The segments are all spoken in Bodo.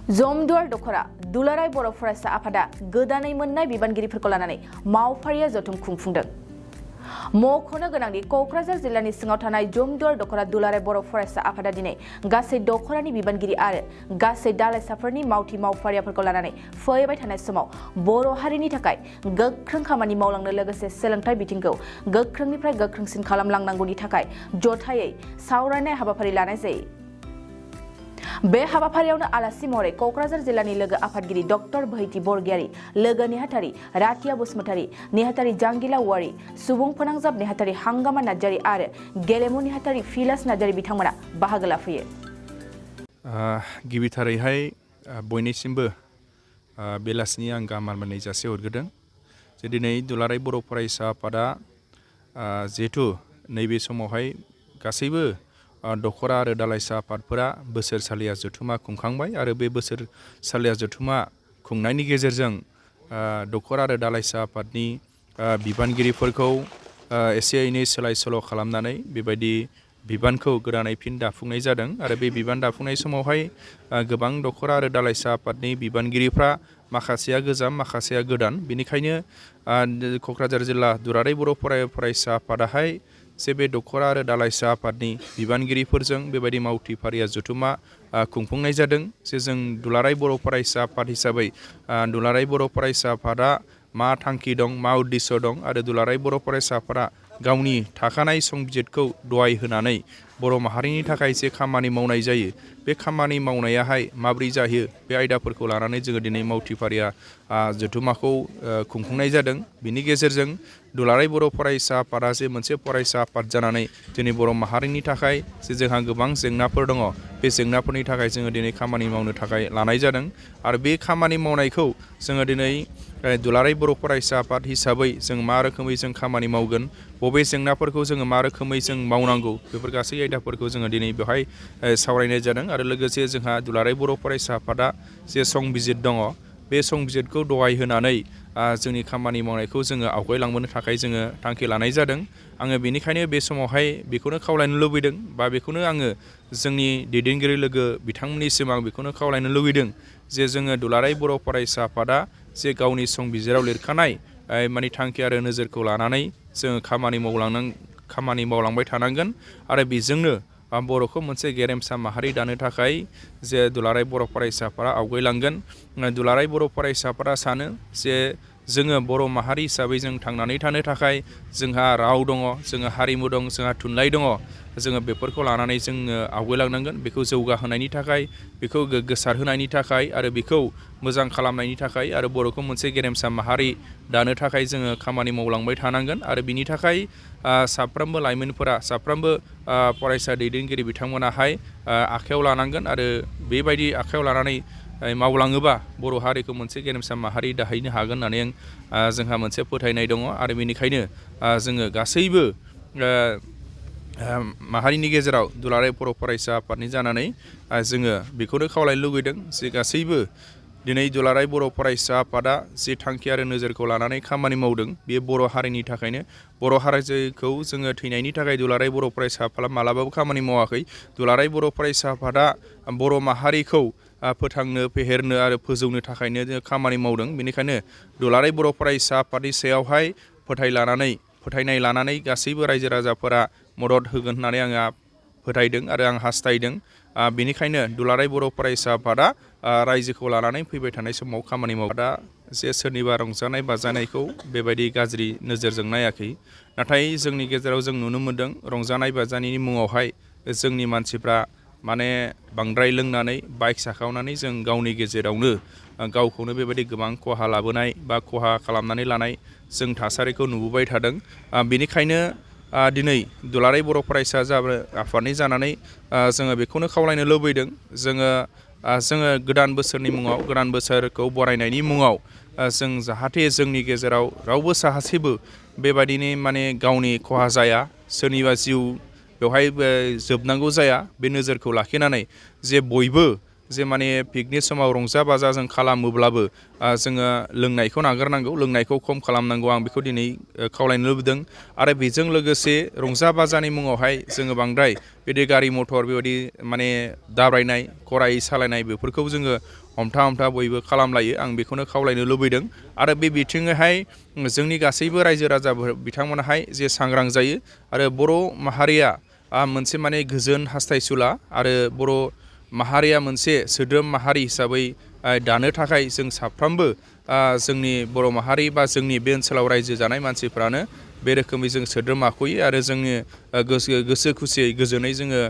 जमदुवार दख'रा दुलाराय बर' फरायसा आफादा गोदानै मोननाय बिबानगिरिफोरखौ लानानै मावफारिया जथुम खुंफुंदों। मख'नो गोनांदि क'क्राझार जिल्लानि सिङाव थानाय जमदुवार दख'रा दुलाराय बर' फरायसा आफादा दिनै गासै दख'रानि बिबानगिरि आरो गासै दालाइसाफोरनि मावथि मावफारियाफोरखौ लानानै फैबाय थानाय समाव बर' हारिनि थाखाय गोख्रों खामानि मावलांनो लोगोसे सोलोंथाइ बिथिंखौ गोख्रोंनिफ्राय गोख्रोंसिन खालामलांनांगौनि थाखाय जथायै सावरायनाय हाबाफारि लानाय जायो। बे हाबाफारियावनो आलासि महरै क'क्राझार जिल्लानि लोगो आफादगिरि डक्टर बहिति बरगयारी, लोगो नेहाथारि राथिया बसुमतारी, नेहाथारि जांगिला औवारी, सुबुं फोनांजाब नेहाथारि हांगामा नार्जारी आरो गेलेमु नेहाथारि फिलास नार्जारी बिथांमोना बाहागो लाफैयो। गिबिथारैहाय बयनिसिमबो बेलासिनि आं गाहाम हामलायनाय जासिहरग्रोदों जे दिनै दुलाराय बर' फरायसा आफादा जिहेथु नैबे समावहाय गासैबो दख'रा आरो दालाइसा आफादफोरा बोसोरसालिया जथुमा खुंखांबाय आरो बे बोसोरसालिया जथुमा खुंनायनि गेजेरजों दख'रा आरो दालाइसा आफादनि बिबानगिरिफोरखौ एसे एनै सोलाय सोल' खालामनानै बेबायदि बिबानखौ गोदानै फिन दाफुंनाय जादों आरो बे बिबान दाफुंनाय समावहाय गोबां दख'रा आरो दालाइसा आफादनि बिबानगिरिफ्रा माखासेया गोजाम माखासेया गोदान। बेनिखायनो क'क्राझार जिल्ला दुलाराय बर' फरायसा आफादाहाय जे बे दख'रा आरो दालाइसा आफादनि बिबानगिरिफोरजों बेबायदि मावथि फारिया जथुमा खुंफुंनाय जादों। जे जों दुलाराय बर' फरायसा आफाद हिसाबै दुलाराय बर' फरायसा आफादा मा थांखि दं, मा उद्देश्य दं आरो दुलाराय बर' फरायसा आफादा गावनि थाखानाय संबिजितखौ दहाय होनानै बर' माहारिनि थाखाय जे खामानि मावनाय जायो बे खामानि मावनायाहाय माब्रै जायो बे आयदाफोरखौ लानानै जोङो दिनै मावथि फारिया जथुमाखौ खुंफुंनाय जादों। बिनि गेजेरजों दुलाराय बर' फरायसा आफादा जे मोनसे फरायसा आफाद जानानै दिनै बर' माहारिनि थाखाय जे जोंहा गोबां जेंनाफोर दङ बे जेंनाफोरनि थाखाय जोङो दिनै खामानि मावनो थाखाय लानाय जादों आरो बे खामानि मावनायखौ जोङो दिनै दुलाराय बर' फरायसा आफाद हिसाबै जों मा रोखोमै जों खामानि मावगोन, बबे जेंनाफोरखौ जोङो मा रोखोमै जों मावनांगौ बेफोर गासै आयदाफोरखौ जोङो दिनै बेवहाय सावरायनाय जादों आरो लोगोसे जोंहा दुलाराय बर' फरायसा आफादा जे संबिजित दङ बे संबिजितखौ दहाय होनानै जोंनि खामानि मावनायखौ जोङो आवगायलांबोनो थाखाय जोङो थांखि लानाय जादों। आङो बेनिखायनो बे समावहाय बेखौनो खावलायनो लुबैदों बा बेखौनो आङो जोंनि दैदेनगिरि लोगो बिथांमोननिसिम आं बेखौनो खावलायनो लुबैदों जे जोङो दुलाराय बर' फरायसा आफादा जे गावनि संबिजिराव लिरखानाय माने थांखि आरो नोजोरखौ लानानै जोङो खामानि मावलांबाय थानांगोन आरो बेजोंनो बर'खौ मोनसे गेरेमसा माहारि दानो थाखाय जे दुलाराय बर' फरायसा आफादा आवगायलांगोन। दुलाराय बर' फरायसा आफादा सानो जे जोङो बर' माहारि हिसाबै जों थांनानै थानो थाखाय जोंहा राव दङ, जोंहा हारिमु दं, जोंहा थुनलाइ दङ, जोङो बेफोरखौ लानानै जोङो आवगायलांनांगोन। बेखौ जौगाहोनायनि थाखाय, बेखौ गोसारहोनायनि थाखाय आरो बेखौ मोजां खालामनायनि थाखाय आरो बर'खौ मोनसे गेरेमसा माहारि दानो थाखाय जोङो खामानि मावलांबाय थानांगोन आरो बिनि थाखाय साफ्रोमबो लाइमोनफोरा, साफ्रोमबो फरायसा दैदेनगिरि बिथांमोनाहाय आखायाव लानांगोन आरो बेबायदि आखायाव लानानै मावलाङोबा बर' हारिखौ मोनसे गेरेमसा माहारि दाहैनो हागोन होननानै जोंहा मोनसे फोथायनाय दङ आरो बेनिखायनो जोङो गासैबो माहारिनि गेजेराव दुलाराय बर' फरायसा आफादनि जानानै जोङो बेखौनो खावलायनो लुबैदों जे गासैबो दिनै दुलाराय बर' फरायसा आफादा जे थांखि आरो नोजोरखौ लानानै खामानि मावदों बेयो बर' हारिनि थाखायनो। बर' हारिखौ जोङो थैनायनि थाखाय दुलाराय बर' फरायसा आफादा मालाबाबो खामानि मावाखै। दुलाराय बर' फरायसा आफादा बर' माहारिखौ फोथांनो, फेहेरनो आरो फोजौनो थाखायनो जों खामानि मावदों। बेनिखायनो दुलाराय बर' फरायसा आफादनि सायावहाय फोथायनाय लानानै गासैबो रायजो राजाफोरा मदद होगोन होननानै आङो फोथायदों आरो आं हास्थायदों। बेनिखायनो दुलाराय बर' फरायसा आफादा रायजोखौ लानानै फैबाय थानाय समाव खामानि मावो। दा जे सोरनिबा रंजानाय बाजानायखौ बेबायदि गाज्रि नोजोरजों नायाखै, नाथाय जोंनि गेजेराव जों नुनो मोन्दों रंजानाय बाजानायनि मुङावहाय जोंनि मानसिफ्रा माने बांद्राय लोंनानै बाइक साखावनानै जों गावनि गेजेरावनो गावखौनो बेबायदि गोबां खहा लाबोनाय बा खहा खालामनानै लानाय जों थासारिखौ नुबोबाय थादों। बेनिखायनो दिनै दुलाराय बर' फरायसा आफादनि जानानै जोङो बेखौनो खावलायनो लुबैदों जोङो गोदान बोसोरनि मुङाव, गोदान बोसोरखौ बरायनायनि मुङाव जों जाहाथे जोंनि गेजेराव रावबो सासेबो बेबायदिनो माने गावनि खहा जाया, सोरनिबा जिउ बेवहाय जोबनांगौ जाया, बे नोजोरखौ लाखिनानै जे बयबो जे माने पिकनिक समाव रंजा बाजा जों खालामोब्लाबो जोङो लोंनायखौ नागारनांगौ, लोंनायखौ खम खालामनांगौ, आं बेखौ दिनै खावलायनो लुबैदों। आरो बेजों लोगोसे रंजा बाजानि मुङावहाय जोङो बांद्राय बिदि गारि मथर बेबायदि माने दाब्रायनाय, खरायै सालायनाय बेफोरखौ जोङो हमथा बयबो खालामलायो, आं बेखौनो खावलायनो लुबैदों। आरो बे बिथिङैहाय जोंनि गासैबो रायजो राजाफोर बिथांमोनाहाय जे सांग्रां जायो आरो बर' माहारिया मोनसे माने गोजोन हास्थायसुला आरो बर' माहारिया मोनसे सोद्रोम माहारि हिसाबै दानो थाखाय जों साफ्रोमबो जोंनि बर' माहारि बा जोंनि बे ओनसोलाव रायजो जानाय मानसिफ्रानो बे रोखोमै जों सोद्रोम आखुयै आरो जोंनि गोसो खुसियै गोजोनै जोङो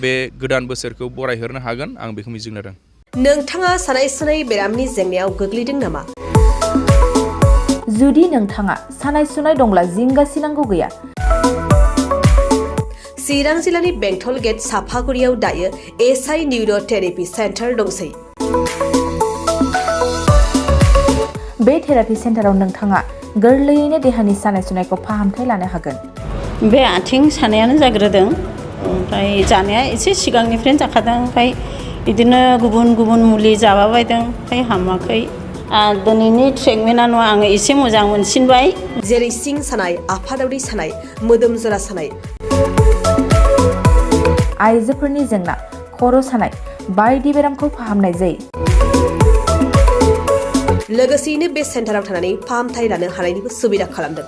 बे गोदान बोसोरखौ बरायहरनो हागोन, आं बेखौ मिजिं लादों। नोंथाङा सानाय सुनाय बेरामनि जेंनायाव गोग्लैदों नामा? जुदि नोंथाङा सानाय सुनाय दंब्ला जिंगासिनांगौ गैया। चिरां जिल्लानि बेंटल गेट साफागुरियाव दायो एसआइ निउर' थेरापि सेन्टार दंसै। बे थेरापि सेन्टाराव नोंथाङा गोरलैयैनो देहानि सानाय सुनायखौ फाहामथाय लानो हागोन। बे आथिं सानायानो जाग्रोदों, ओमफ्राय जानाया एसे सिगांनिफ्रायनो जाखादों, ओमफ्राय बिदिनो गुबुन मुलि जाबाबायदों, ओमफ्राय हामाखै। दिनैनि ट्रिटमेन्टआनो आङो एसे मोजां मोनसिनबाय। जेरै सिं सानाय, आफादावरि सानाय, मोदोम जरा सानाय, आइजोफोरनि जेंना, खर' सानाय बायदि बेरामखौ फाहामनाय जायो। लोगोसेयैनो बे सेन्टाराव थानानै फाहामथाय लानो हानायनिबो सुबिदा खालामदों।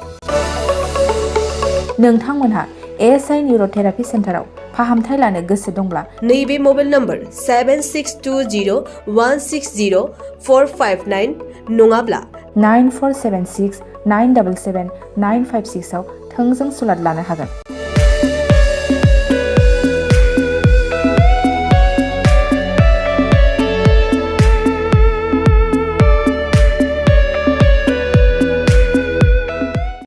नोंथांमोनहा एसआइ निउर' थेरापि सेन्टाराव फाहामथाय लानो गोसो दंब्ला नैबे मबाइल नम्बर 7620160459 नङाब्ला 9476977956 आव थोंजों सुलाद लानो हागोन।